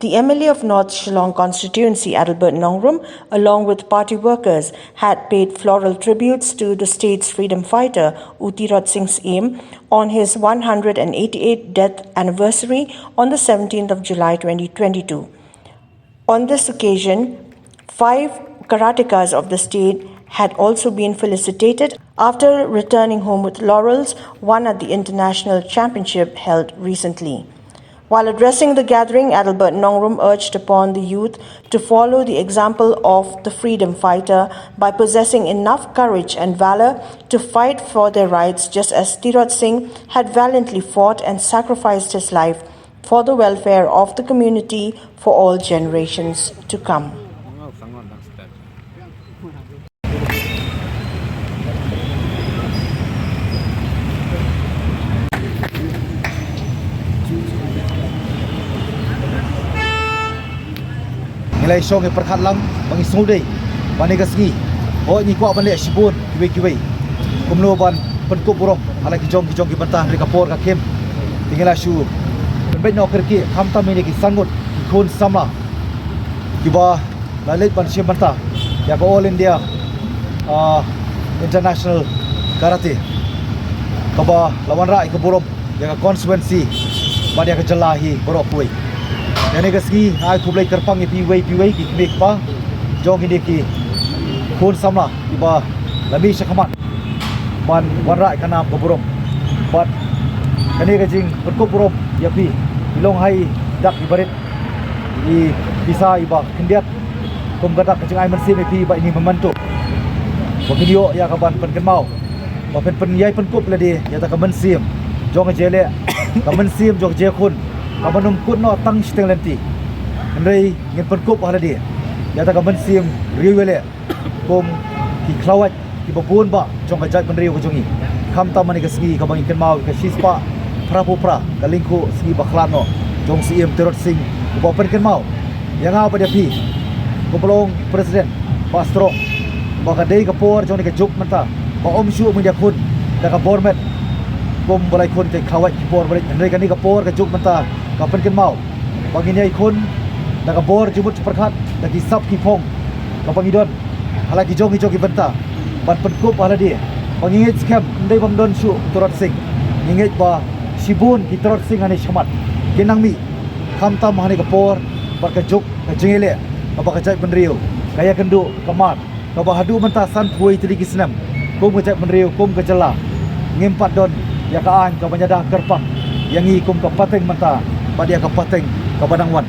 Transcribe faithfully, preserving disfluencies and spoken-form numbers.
The M L A of North Shillong constituency, Adelbert Nongrum, along with party workers, had paid floral tributes to the state's freedom fighter, U Tirot Singh Syiem, on his one hundred and eighty-eighth death anniversary on the seventeenth of July twenty twenty-two. On this occasion, five karateka of the state had also been felicitated after returning home with laurels won at the international championship held recently. While addressing the gathering, Adelbert Nongrum urged upon the youth to follow the example of the freedom fighter by possessing enough courage and valor to fight for their rights, just as Tirot Singh had valiantly fought and sacrificed his life for the welfare of the community for all generations to come. Ngi la ïashong ïa pyrkhat lang ba ngi sngewdei ba ha kane ka sngi, hooid, ngi kwah ban leh shibun kiwei kiwei, kumno ban pynkup burom ha la ki jong ki jong ki bynta, hynrei ka por ka khim. Te ngi la shu pynbeit noh kyrkieh khamtam ïa kine ki san ngut ki khun samla kiba la leit ban shim bynta ïa ka All India, ah, International Karate, kaba la wanrah ïa ka burom ïa ka constituency bad ïa ka jylla hi baroh kawei. Ha kane ka sngi nga ai khublei kyrpang ïa phi uwei pa uwei, ki kmie ki kpa jong kine ki khun samla kiba la mih sha khmat ban wanrah ïa ka nam ka burom. Bad kane ka jingpynkup burom ïa phi, i long ha i dak iba rit, i pisa iba khyndiat kum ka dak ka jingai mynsiem ïa phi, bad ine i memento ba phin ïoh ïa ka ban pynkynmaw ba phin pyn, ïai pynkup lade ïa kata ka mynsiem jong ka jingïaleh, ka mynsiem jong ka jingïakhun kaba nym kut noh tang shiteng lynti, hynrei ngin pynkup ha lade ïa kata ka mynsiem riewïaleh kum ki khlawait kiba bun bah jong ka jaitbynriew ka jong ngi. Khamtam ha kane ka sngi kaba ngi kynmaw ïa ka shispah phraphew phra ka lyngkhuh sngi bakhlad noh jong u Syiem Tirot Singh, uba pynkynmaw ïa nga bad ïa phi, kumba long President Bah Strong, ba ka dei ka por jong kane ka juk mynta ba ym shuh ban ïakhun da ka bor met kum ba la ïakhun ïa ki khlawait ki por ba la leit, hynrei kane ka por ka juk mynta ka pynkynmaw ba ngin ïakhun da ka bor jingmut jingpyrkhat, da ki sap ki phong kaba ngi don ha la ki jong ki jong ki bynta ban pynkup ha lade. Ba ngi ngeit skhem ym dei bym don shuh u Tirot Singh, ngi ngeit ba shibun ki Tirot Singh hane shakhmat kin nang mih, khamtam ha kane ka por bad ka juk ka jingïaleh kaba ka jaitbynriew ka ïakynduh, ka mar, kaba haduh mynta sanphew wei tylli ki snem kum ka jaitbynriew, kum ka jylla, ngim pat don ïa ka aiñ kaban ïada kyrpang ïa ngi kum ka pateng mynta bad ïa ka pateng kaba nang wan.